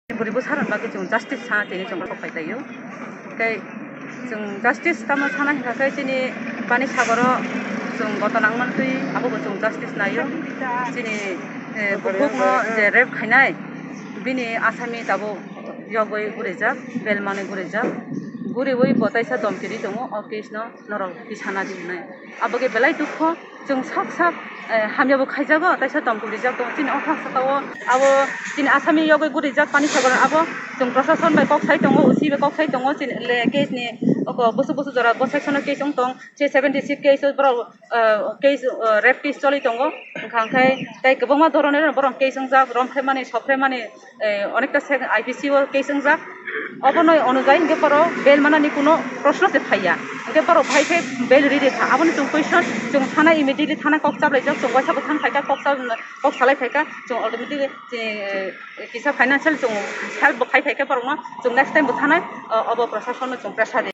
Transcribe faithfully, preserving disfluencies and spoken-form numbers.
Bwrwi bwsa rok bagwi chwng justice sana tini chwng kok pai taio. Tei chwng justice tamo sana hinkha khe chini Pani Sagoro chwng goto nangmantwi abobo chwng justice naio. Chini, eh, bukhukno je rape khainai bini asami tabuk yogwi gurijak, bail manwi gurijak. Guriwi bo taisa domki ri tongo o case no norok tisana di hwnwi. Abo khe belai dukho. Chwng sak sak, eh, hamya bo khaijago, taisa tongkol rijak tongo. Chini o kha saka o abo chini asami yogwi gurijak Pani Sagor abo chwng prosason bai kok sai tongo, O C bai kok sai tongo. Chini le case ni oko busu busu jora bo section o case wng tong, che seventy six case o borok, eh, case, eh, rape case choli tongo. Wngkha khe tei kwbangma doronor borok case wngjak, romphre mani, sopre mani, eh, onekta se I P C o case wngjak. Obono onujai hinkhe borok bail manani kuno proshno se phaiya. Hinkhe borok phai khe bail riri kha. Aboni chwng question chwng thana immediately thana kok chaplaijak, chwng waisa bwthang phaikha, kok cha-, kok salai phaikha, chwng automatically, eh, kisa financial chwng help bo khai phaikha borokno, chwng next time bo thanai, eh, obo proshasonno chwng pressure ri.